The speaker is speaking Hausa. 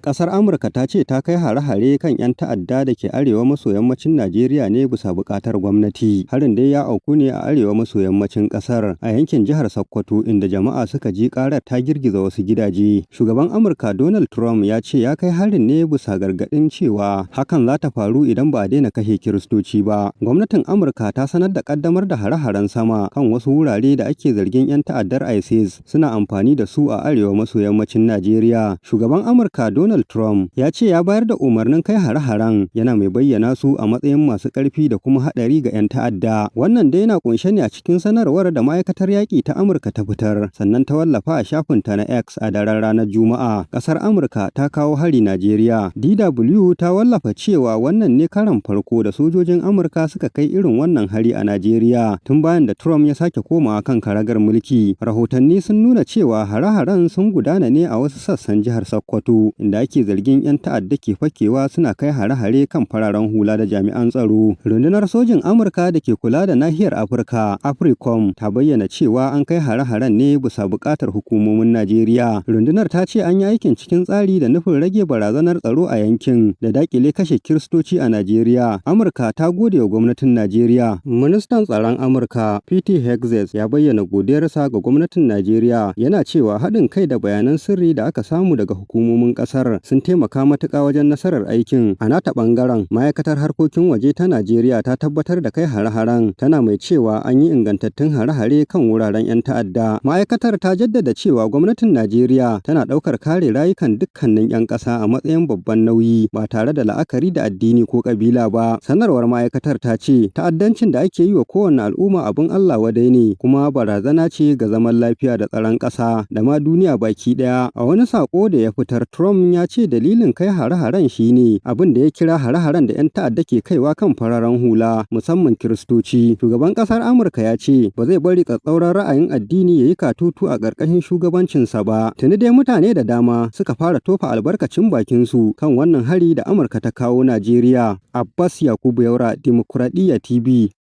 Ƙasar Amurka ta ce ta kai hare-hare kan 'yan ta'adda da ke arewa maso yammacin Najeriya ne bisa buƙatar gwamnati. Harin dai ya auku ne a arewa maso yammacin ƙasar, a yankin jihar Sokoto, inda jama'a suka ji ƙarar ta girgiza wasu gidaje. Shugaban Amurka Donald Trump ya ce ya kai harin ne bisa gargaɗin cewa hakan za ta faru idan ba a daina kashe Kiristoci ba. Gwamnatin Amurka ta sanar da ƙaddamar da hare-haren sama kan wasu wurare da ake zargin 'yan ta'addar ISIS suna amfani da su a arewa maso yammacin Najeriya. Shugaban Amurka Donald Trump ya ce ya bayar da umarnin kai hare-haren, yana mai bayyana su a matsayin masu ƙarfi da kuma haɗari ga 'yan ta'adda. Wannan dai na kunshe ne a cikin sanarwar da ma'aikatar yaƙi ta Amurka ta fitar, sannan ta wallafa a shafinta na X a daren ranar Juma'a. Ƙasar Amurka ta kawo hari Najeriya. DW ta wallafa cewa wannan ne karon farko da sojojin Amurka suka kai irin wannan hari a Najeriya tun bayan da Trump ya sake komawa kan karagar mulki. Rahotanni sun nuna cewa hare-haren sun gudana ne a wasu sassan jihar Sokoto, inda ake zargin 'yan ta'adda ke fakewa suna kai hare-hare kan fararen hula da jami'an tsaro. Rundunar sojin Amurka da ke kula da nahiyar Afirka, AFRICOM, ta bayyana cewa an kai hare-haren ne bisa buƙatar hukumomin Najeriya. Rundunar ta ce an yi aikin cikin tsari da nufin rage barazanar tsaro a yankin da daƙile kashe Kiristoci a Najeriya. Amurka ta gode wa gwamnatin Najeriya. Ministan tsaron Amurka, Pete Hegseth, ya bayyana godiyarsa ga gwamnatin Najeriya, yana cewa haɗin kai da bayanan sirri da aka samu daga hukumomin ƙasar sun taimaka matuƙa wajen nasarar aikin. A nata ɓangaren, ma'aikatar harkokin waje ta Najeriya ta tabbatar da kai hare-haren, tana mai cewa an yi ingantattun hare-hare kan wuraren 'yan ta'adda. Ma'aikatar ta jaddada cewa gwamnatin Najeriya tana ɗaukar kare rayukan dukkanin 'yan ƙasa a matsayin babban nauyi, ba tare da la'akari da addini ko ƙabila ba. Sanarwar ma'aikatar ta ce ta'addancin da ake yi wa kowane al'umma abin Allah wadai ne, kuma barazana ce ga zaman lafiya da tsaron ƙasa da ma duniya baki ɗaya. A wani saƙo da ya fitar, Trump ya ce dalilin kai hare-haren shine abin da ya kira hare-haren da 'yan ta'adda ke kaiwa kan fararen hula, musamman Kiristoci. Shugaban ƙasar Amurka ya ce ba zai bari tsatsauran ra'ayin addini ya yi katutu a ƙarƙashin shugabancinsa ba. Tuni dai mutane da dama suka fara tofa albarkacin bakinsu kan wannan hari da Amurka ta kawo Najeriya. Abbas Yakubu Yaura, Dimokuraɗiyya TV.